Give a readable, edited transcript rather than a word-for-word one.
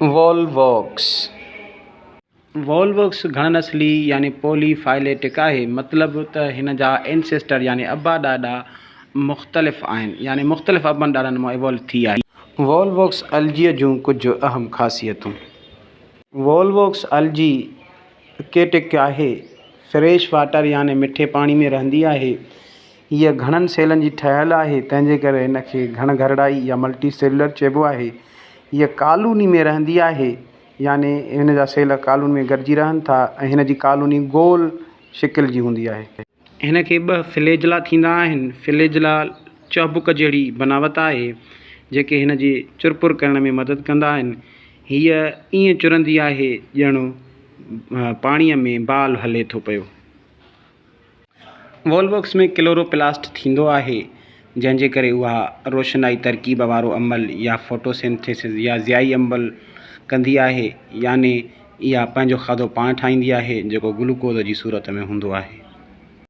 وولووڪس، وولووڪس گهڻ نسلي يعني پولي فائليٽڪ آهي، مطلب ته هن جا اينسيسٽر يعني ابا ڏاڏا مختلف آهن، يعني مختلف ابن ڏاڏن مان ايوالو ٿي آهي. وولووڪس الجيء جون ڪجهه اهم خاصيتون. وولووڪس الجي اڪيٽڪ آهي، فريش واٽر يعني مٺي پاڻي ۾ رهندي آهي. هيء گهڻن سيلن جي ٺهيل آهي، تنهن جي ڪري هن کي گهڻ گهرڙائي يا ملٽي سيلولر چئبو آهي. هيء ڪالوني ۾ رهندي آهي، يعني هن جا سيل ڪالوني ۾ گڏجي رهن ٿا ۽ هن جي ڪالوني گول شڪل جي هوندي آهي. هن کي ٻه فليجلا ٿيندا آهن. فليجلا چهبڪ جهڙي بناوت آهي، جيڪي هن جي چرپر ڪرڻ ۾ مدد ڪندا آهن. هيء ائين چرندي آهي ڄڻ پاڻيء ۾ بال هلي ٿو پيو. وولوڪس ۾ ڪلوروپلاسٽ ٿيندو آهي، جنهن جي ڪري اها روشنائي ترڪيب وارو عمل يا فوٽوسنٿيسز يا ضيائي عمل ڪندي آهي، يعني اها پنهنجو کاڌو پاڻ ٺاهيندي آهي، جيڪو گلوڪوز جي صورت ۾ هوندو آهي.